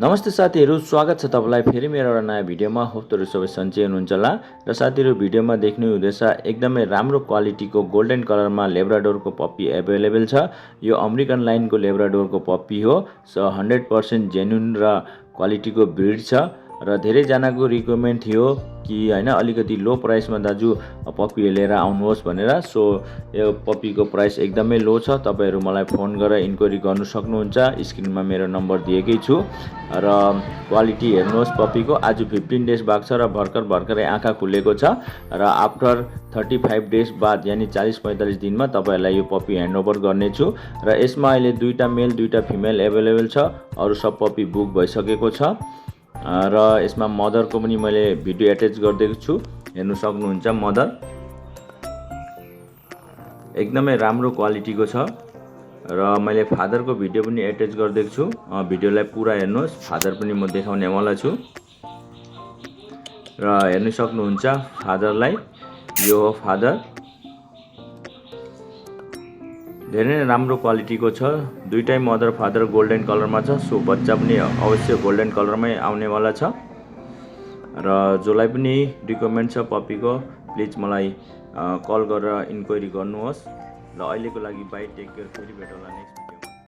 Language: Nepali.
नमस्ते साथीहरू, स्वागत छ तपाईलाई फेरि मेरो एउटा नयाँ भिडियोमा। होप तपाईहरु सबै सन्चै हुनुहुन्छ होला। र साथीहरू, भिडियोमा देख्नु हुँदैछ एकदमै राम्रो क्वालिटीको गोल्डन कलरमा लेब्राडोरको पप्पी अवेलेबल छ। यो अमेरिकन लाइनको लेब्राडोरको पप्पी हो। 100% जेन्युन र क्वालिटीको ब्रिड छ र धेरै जनाको रिक्वायरमेन्ट थियो कि हैन अलिकति लो प्राइसमा दाजु पप्पी लिएर आउनुहोस् भनेर। सो यो पप्पीको प्राइस एकदमै लो छ। तपाईहरु मलाई फोन गरेर इन्क्वायरी गर्न सक्नुहुन्छ। स्क्रिनमा मेरो नम्बर दिएकै छु। र क्वालिटी हेर्नुहोस् पप्पीको। आज 15 डेज भएको छ र भर्खरै आँखा खुलेको छ र आफ्टर 35 डेज बाद यानी 40-45 दिनमा तपाईहरुलाई यो पप्पी ह्यान्डओभर गर्नेछु। र यसमा अहिले 2टा मेल 2टा फिमेल अवेलेबल छ। अरु सब पप्पी बुक भइसकेको छ र यसमा मदरको पनि मैले भिडियो एट्याच गरिदिएको छु, हेर्न सक्नुहुन्छ। मदर एकदमै राम्रो क्वालिटीको छ र मैले फादरको भिडियो पनि एट्याच गरिदिएको छु। भिडियोलाई पुरा हेर्नुहोस्, फादर पनि म देखाउनेवाला छु र हेर्न सक्नुहुन्छ फादरलाई। यो हो फादर, धेरै नै राम्रो क्वालिटीको छ। दुईटै मदर फादर गोल्डन कलरमा छ। सो बच्चा पनि अवश्य गोल्डन कलरमै आउनेवाला छ। र जसलाई पनि रिक्वायरमेन्ट छ पप्पीको, प्लिज मलाई कल गरेर इन्क्वायरी गर्नुहोस्। ल अहिलेको लागि बाइ, टेक केयर, फेरि भेटौँला नेक्स्ट।